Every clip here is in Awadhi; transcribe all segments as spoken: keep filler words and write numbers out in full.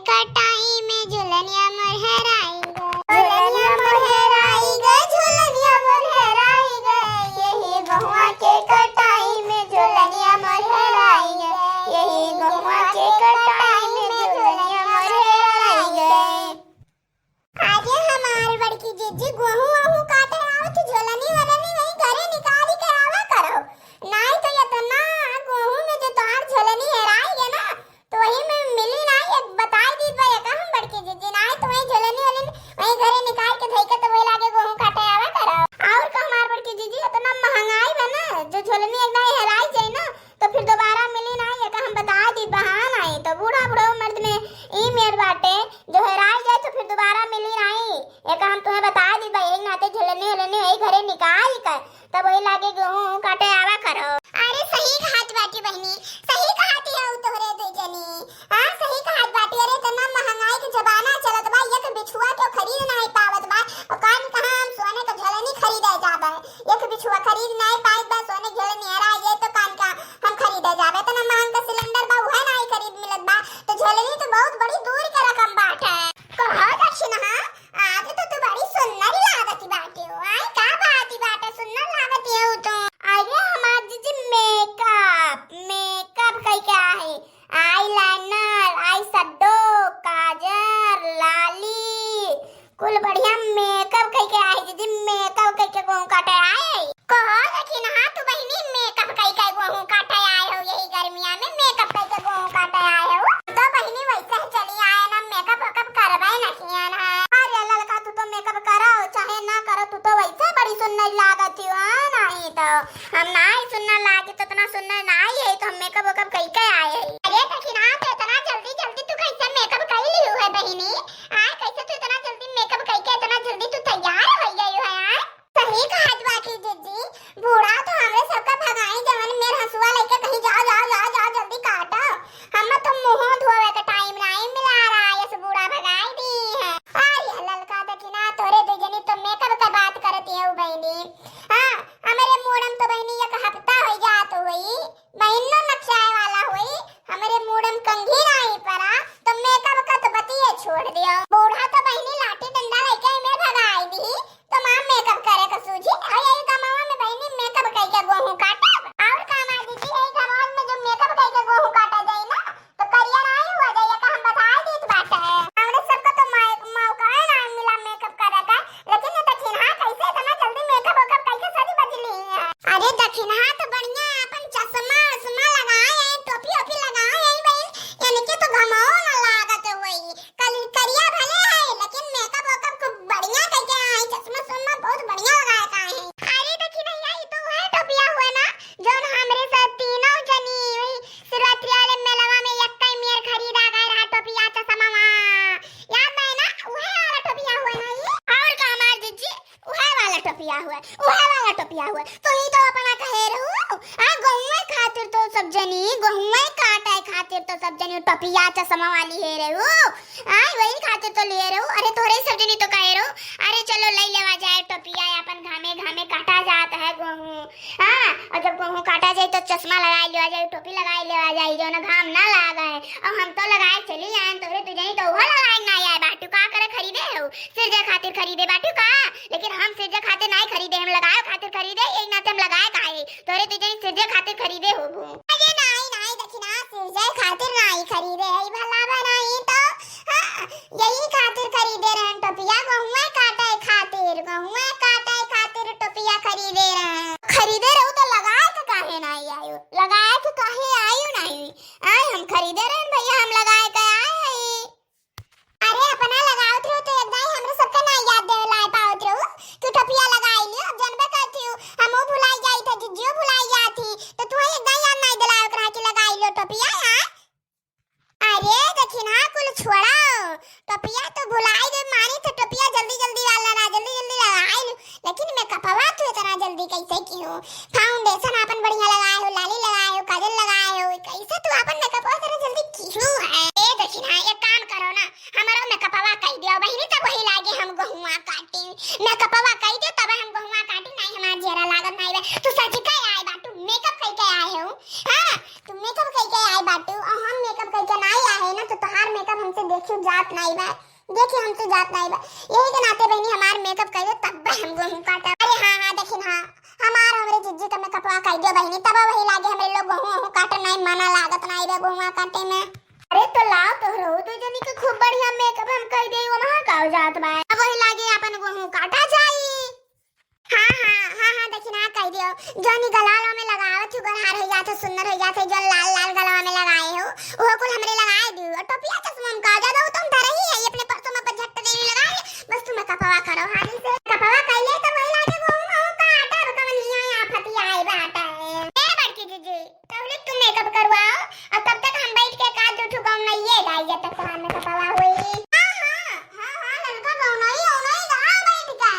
कटाई में झुलनिया मोर हेराई गए, झुलनिया मोर हेराई गए, झुलनिया मोर हेराई गए। यही गहुआ के कटाई में झुलनिया मोर हेराई गए, यही गहुआ के कटाई में झुलनिया मोर हेराई गए। अरे हमार बड़की जिज्जी, गोहूं वोहूं काटे आवत, झोलनी वोलनी वही घरे निकाली के आवा करो। नाहीं तो इतना गोहूं में जो तोहार झोलनी हेराई गए ना, तो वही में मिली नाहीं। एक बताई दी बा, एक हम बड़की जिज्जी, नाहीं तो वही झोलनी वोलनी वही घरे निकाल के धई के तो वही लागे गोहूं काटे आवा करो। और का हमार बड़की जिज्जी, इतना महंगाई बा ना, जो झोलनी एक दाई हेराई जाए ना, तो फिर दोबारा मिली नाहीं, एका हम बता दी बा। हाँ, नाहीं तो बूढ़ा बूढ़ा मर्द में ई मेर बाटे, जो हेराई जाए तो फिर दोबारा मिली नाहीं, एका हम तुम्हें बता दी बा। एक नाते झुलनी उलनी वही घरे निकाल कर तब वही लागे गोहूं काटे आवा करो। अरे सही कहत बाटी बहिनी, सही कहती है तोहरे दू जनी। हाँ, सही कहत बाटी। अरे इतना महंगाई के जमाना चलत बा, एक बिछुआ के खरीद नाहीं पावत बा, और कान कहाँ हम सोने के झुलनी खरीदे जाबे। एक बिछुआ खरीद नाहीं पाइत बा, सोने के झुलनी हेराई जाए तो कान का हम खरीदे जाबे। इतना महंग का सिलेंडर बा, उहे नाहीं खरीद मिलत बा, तो झुलनी तो बहुत बड़ी दूर के रकम बाटे। कहो दक्षिणा, आज तो तू बड़ी सुंदर लागती बाटे हो। आई का बात बाटे, सुंदर लागती हो तू। अरे हमार जिज्जी मेकअप, मेकअप कई के आहे, eyeliner, eyeshadow, काजर, लाली, कुल बढ़िया मेकअप कई के आए जिज्जी, मेकअप कई के गोहूं काटे आए। कहो दक्षिणा, तू बहिनी मेकअप कई के गोहूं काटे आए हो, यही गर्मिया में मेकअप कई के गोहूं काटे आए हो। तो बहिनी वैसे ही चली आए ना, मेकअप वेकअप करबे न किया ना। अरे ललका, तू तो मेकअप करो चाहे ना करो, तू तो वैसे बड़ी सुंदर लागत हो, हाँ, नाहीं तो हम नाहीं सुंदर लागे, तो इतना सुंदर नाहीं है, तो हम मेकअप वेकअप कई के आए हैं। अरे दक्षिणा, तो इतना जल्दी जल्दी तू कैसे मेकअप कई लिहू है बहिनी? आय, कैसे तू इतना जल्दी मेकअप कई के इतना जल्दी तू तैयार हो गई है? आय, सही कहत बाटी जिज्जी, बूढ़ा तो हमरे सबका भगाई, जवन मेर हंसुआ लेके कहीं जाओ, जाओ, जाओ, जाओ, जल्दी काटो। हम तो मुंह धोवे का टाइम नाहीं मिला रहा है, इस बूढ़ा भगाई दी है। अरे ललका दक्षिणा, तोरे दू जनी तो मेकअप का बात करती है बहिनी। हाँ, हमरे मूड़म तो बहिनी एक हफ्ता हो जात हुई, महीनो नक्शाए वाला हुई, हमरे मूड़म कंघी नाहीं परा, तो मेकअप का तो बतिये छोड़ दियो। बूढ़ा तो बहिनी लाठी डंडा लेके हमें भगाई दी, तो माँ मेकअप करे का सूझी, और यही कमावा में बहिनी मेकअप कई के गोहूं काटब। और का माँ दीदी, यही कमावा में जो मेकअप कई के गोहूं काटा जाए ना, तो करिया नाहीं हुआ जाए, का हम बताए दीत बाटे। हमरे सबका तो मा-, मौका है ना मिला मेकअप करे का, लेकिन ये दक्षिणा कैसे इतना जल्दी मेकअप वेकअप कई के सज बजली है? अरे दक्षिणा तो बढ़िया अपन चश्मा उश्मा लगाए है, टोपी ओपी लगाए है बहिन, इनके तो घमाओ ना लागत हुई। कल करिया भले है, लेकिन मेकअप वेकअप खूब बढ़िया कई के आए, चश्मा उश्मा बहुत बढ़िया लगाए का है। अरे दक्षिणा, यही तो है टोपिया हुआ ना, जौन हमरे सब तीनों जनी वही शिवरात्रि वाले मेलवा में एक्कै मेर खरीदा गए रहा टोपिया चश्मा। याद है ना? उहे वाला टोपिया हुआ ना ये? और का हमार जिज्जी? उहे वाला टोपिया हुआ, उहे वाला टोपिया हुआ। तू ही तो अपना कहे रहू, आ गहुए खातिर तो सब जनी, गहुए काटे खातिर तो सब जनी टोपिया चश्मा वाली है रहू। आ वही खातिर तो लिए रहू। अरे तोरे सब जनी तो कहे रहू, अरे चलो ले लेवा जाए टोपिया, अपन घामे घामे काटा जात है गोहूं। हाँ, और जब गोहूं काटा जाए तो चश्मा लगाए लेवा जाए, टोपी लगाए लेवा जाए, जो ना घाम ना लागे। और हम तो लगाए चली आए, तोरे तू जनी तो वो लगाए ना आए बाटू, का करे खरीदे हो? सिरजे खातिर खरीदे बाटू का? लेकिन हम सिरजे खातिर नाहीं खरीदे, हम लगाए खातिर खरीदे, यही नाते हम लगाए काहे? तोरे तू जनी सिरजे खातिर खरीदे हो वो। अरे नाहीं, नाहीं, दक्षिणा सिरजे खातिर नाहीं खरीदे, ई भला बनाई तो, हाँ, यही खातिर खरीदे रहन टोपिया, गहुआ काटे खातिर, गहुआ काटे खातिर टोपिया खरीदे रहन। खरीदे रहू तो लगाए के काहे नाहीं आयो? लगाए के काहे आयो नाहीं? आय हम खरीदे रहन भैया, हम लगाए के आए हई। अरे अपना लगावत रहू तो एक दाई हमरे सबके ना याद देवे लाए पावत रहू कि टोपिया लगाई लियो, अब जनबे करती हूँ, हमहू भुलाई जाई थे, जिज्जियो भुलाई जाती, तो तू एक दाई याद नाहीं दिलाए ओकरा कि लगाई लो टोपिया यार। अरे दक्षिणा कुल छोड़ो, टोपिया तो भुलाई दे मानी तो टोपिया जल्दी जल्दी वाला ना, जल्दी जल्दी लगाई लो, लेकिन मेकअपवा तू इतना जल्दी कैसे कियो? फाउंडेशन आपन बढ़िया लगाए हो, लाली लगाए हो, काजल लगाए हो, कैसे तू आपन मेकअपवा इतना जल्दी कियो है? ए दक्षिणा एक काम करो ना, हमारा मेकअपवा कई दियो बहिनी, तब वही लागे हम गहुआ काटी। मेकअपवा कई दियो तब हम गहुआ काटी, नाहीं हमार जेरा लागत नाहीं बे। तू सच का आए बाटू, मेकअप कई के आए हो? हाँ, तू मेकअप कई के आए बाटू और हम मेकअप कई के नाहीं आए ना, तो तोहार मेकअप हमसे देखी तो जात नाई बा। यही के नाते बहिनी हमार मेकअप कइ दे, तब हम गोहूँ काटब। अरे हाँ, हाँ, देखिन, हाँ, हमार हमरे जिज्जी का मेकअपवा कइ दियो बहिनी, तब वही लागे हमरे लोग गोहूँ, गोहूँ काटे नाई, मना लागत नाई बा गोहुआ काटे में। अरे तो लाओ, तोहरो दू जनी के खूब बढ़िया मेकअप हम कइ देई, ओमा का जात बा। अब वही लागे आपन गोहूँ काटा जाई। हाँ, हाँ, हाँ, हाँ, देखिन, हाँ, कइ दियो। जौन ई गलवा में लगावत हो, गोरहार होइ जात हो, सुन्नर होइ जात हो, जौन लाल लाल गलवा में लगाए हो, उहो कुल हमरे लगाए दियो। और टोपिया चश्मा में का ज्यादा, वो तो हम धरे ही है, अपने परसों में पर झट देने लगाए। बस तू मेकअपवा करो हाली से। मेकअपवा कइले तो वही लागे गोहूँ, गोहूँ काटब, कवन हियाँ आफत आई बाटे। ए बड़की जिज्जी, तब ले तू मेकअप करवाओ, और तब तक हम बैठ के का दू ठो गौनइये गाई, जब तक तोहार मेकअपवा होई। हाँ, हाँ, हाँ, हाँ, ललका गौनई, गौनई गा बैठ के।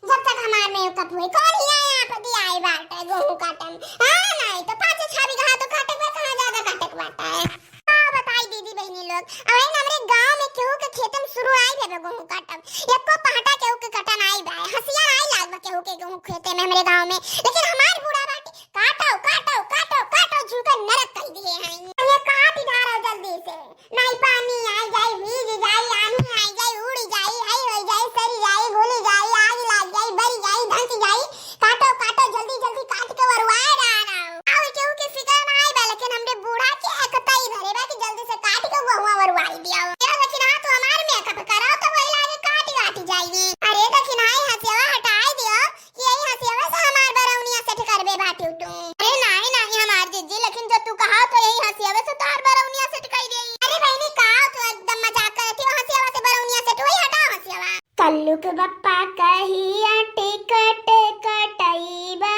जब तक हमार मेकअप होई, कौन हियाँ आफत आई बाटे गोहूँ काटन? हाँ, नाई तो पाँच छह बीघा तो काटे के बा, कहाँ ज्यादा काटे के बाटे? का बताई दीदी बहिनी लोग, अबहिन हमरे गाँव में केहू के खेते में शुरू नाई भे बा गोहूँ काटब, एको पहटा केहू के कटा नाई बा, हसिया नाई लाग बा केहू के गोहूँ खेते में हमरे गाँव में, लेकिन हमार बूढ़ा बाटी काटो, काटो, काटो, काटो, झूठे नरक कइ दिहे हैं। ये काट डारो जल्दी से, नाई पानी आई जाई, भीज जाई, आनी आई जाई, उड़ जाई, हई होइ जाई, सरी जाई, घुली जाई, आग लाग जाई, बरी जाई, धंस जाई। काटो, काटो, जल्दी, जल्दी काट के वरुआ डारो। आउ केहू के फिकर नाई बा, लेकिन हमरे बूढ़ा के एकतई भरे बा कि जल्दी से काट के वहुआ वरुआई दियो। यार लेकिन हाँ, तू हमार मेकअप कराओ तो वही लागे काटी वाटी जाई। अरे दखिनाई हसियवा हटाई दियो। कि यही हसियवे से हमार बरौनिया सेट करबे बाटिउ तू। अरे नाहीं, नाहीं हमार जिज्जी, लेकिन जो तू कहा तो यही हसियवे से तोहार बरौनिया सेट कइ देई। अरे बहिनी, का तू एकदम मजाक करत हो? हसियवा से बरौनिया सेट होई? हटाओ हसियवा। कल्लू के बप्पा कहिया टिकट कटइबा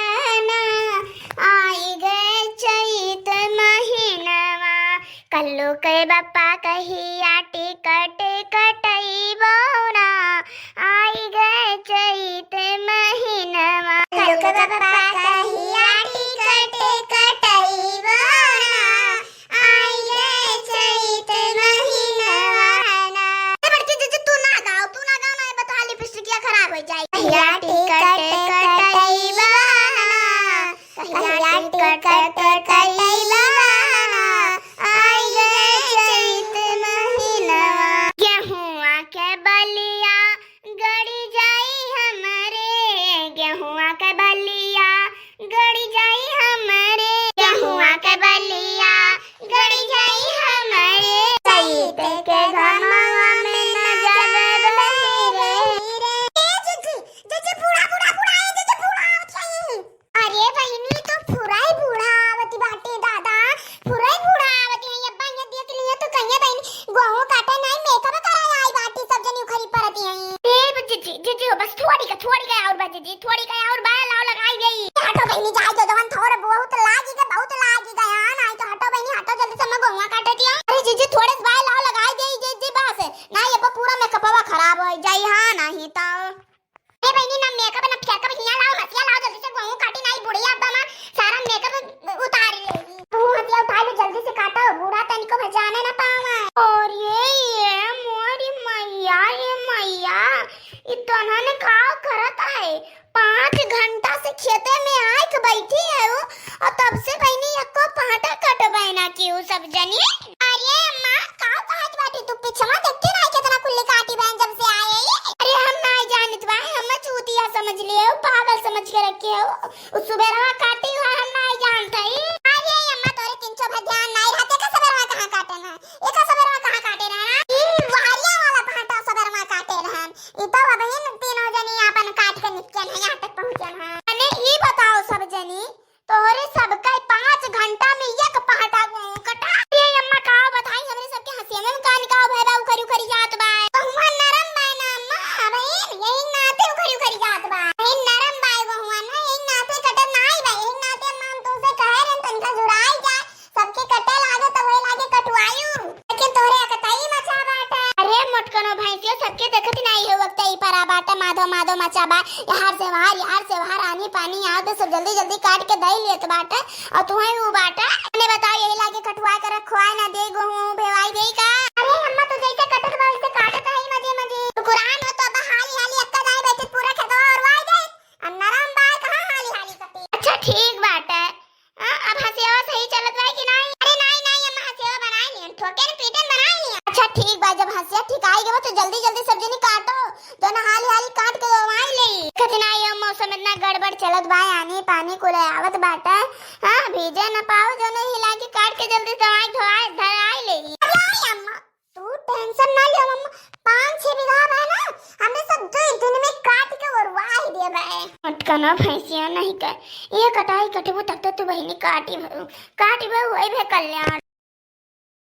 ना, आई गए चैत महीनवा। कल्लू के बप्पा कहिया टिकट कटइबो ना, आई गए चैत महीनवा। कल्लू के बप्पा कहिया टिकट कटइबो ना, आई गए चैत महीनवा ना। ए बड़की जिज्जी, तू ना गाओ, तू ना गाओ ना, ये बता लिपस्टिकिया खराब होइ जाई। कहिया टिकट कटइबा ना, कहिया टिकट कटइबा ना, आई गए चैत महीनवा। गेहुआ के बलिया गड़ी जाई हमरे, गेहुआ के बलिया गड़ी जाई हमरे, गेहुआ के बलिया गड़ी जाई हमरे। चैत के घमवा में न जाबे बहिरे। ए जिज्जी, जिज्जी, बूढ़ा, बूढ़ा, बूढ़ा, ए जिज्जी, बूढ़ा आवत है। अरे बहिनी, तो फुराई बूढ़ा आवती बाटे दादा, फुराई बूढ़ा आवती है। अब्बा ये देख लिए तो कहिए बहिनी, गोहूँ काटे नाई, मेकअप कराए आई बाटी, सब जनी उखरी परती हैं। ए जिज्जी, जिज्जी हो, बस थोड़ी का, थोड़ी का और बा जिज्जी, थोड़ी का और बा, लाओ लगाई गई। हटो बहिनी, जाए दो जवन, थोड़ा बहुत लागी के, बहुत लागी गया, नाई तो हटो बहिनी, हटो जल्दी से, मैं गोहुआ काटे दियो। अरे जिज्जी, थोड़े से बा, लाओ लगाई गई जिज्जी, बस नाई अब पूरा मेकअपवा खराब होइ जाई, हाँ नाई तो। ए बहिनी, ना मेकअप ना फेकअप, हियाँ लाओ, हसिया लाओ, जल्दी से गोहूँ काटी, नाई बुढ़िया अब्बा माँ सारा मेकअप उतार लेगी। तू हसिया उतार ले, जल्दी से काटो, बूढ़ा तनिको भर जाने ना पावा। और ये, ये मोरी मैया, ये मैया, ई तोन्हन का करत है? पाँच घंटा से खेते में आइके बैठी है वो, और तब से बहिनी एको पहटा कटबे ना की उ सब जनी। अरे अम्मा, का कहत बाटी तू? पिछवा देखते नाई कितना कुल्ली काटी बहन जब से आए ही। अरे हम नाई जानत बा, हम चूतिया समझ लिए हो, पागल समझ के रखे हो। उ सुबेरवा काटी हुआ हम नाई जानत ही। अरे अम्मा, तोरे तिनचो भर ध्यान नाई रहते का सुबेरवा कहाँ काटे ना? एका सबेरवा कहाँ काटे रहे ना? ई वहरिया वाला पहटा सबेरवा काटे रहन। ई तो अबहिन तीनों जनी आपन काट के निकल है, यहाँ तक पहुँचन है। अने ई बताओ सब जनी, तोहरे सबका पाँच घंटा में एक पहटा गोहूँ कटा? ये अम्मा का बताई, हमरे सबके हसिया में का निकाव भय बा, उखरी उखरी जात बा। गोहुआ नरम बा ना अम्मा, बहिन, यही नाते उखरी उखरी जात बा। बहिन नरम बा गोहुआ ना, यही नाते कटत नाई बा, यही नाते अम्मा हम तुमसे कहे रहे तनिका जुड़ाई जाए। सबके कटे लागे तो वही लागे कटवायु, लेकिन तोहरे अकताई मचा बाटे। अरे मोटकनो भैंसियो, सबके देखत नाई हो, वक्त ही परा बाटे, माधो माधो मचा बा, यहाँ से वहाँ, यहाँ से वहाँ, रानी पानी आओ तो सब जल्दी जल्दी काट के दई लेत बाटे, और तुम्हें वो बाटे। मने बताओ, यही लागे कटवा के रखवाए ना दे, गोहूँ भेवाई दे का? अरे अम्मा, तू जैसे कटत बा वैसे काटत है मजे मजे। तो कुरान हो तो अब हाली हाली अक्का जाए बैठे पूरा खेतवा और वाई दे। अब नरम बाय कहाँ हाली हाली कटी। अच्छा ठीक बाटे। हाँ, अब हसियावा सही चलत बा कि नाई? अरे नाई, नाई, अम्मा हसियावा बनाई लिहन, ठोके न पीटे न बनाई लिहन। अच्छा ठीक बा, जब हंसिया ठिकाई गवा तो जल्दी जल्दी सब जनी काटो, तो ना हाली हाली काट के दवाई ले। कतना ये मौसम इतना गड़बड़ चलत बा, आनी पानी कुल आवत बाटे। हाँ, भीजे न पाओ, जो नहीं हिला के काट के जल्दी दवाई धोआए धराई ले। अरे अम्मा, तू टेंशन ना लियो अम्मा, पाँच छह बीघा बा ना, हमरे सब दो दिन में काट के ओरवा ही देबे। अटकना भैंसिया नहीं कर, ये कटाई कटबू तब तो तू बहिनी काटी भरू, काटी भरू होई भे कल्याण।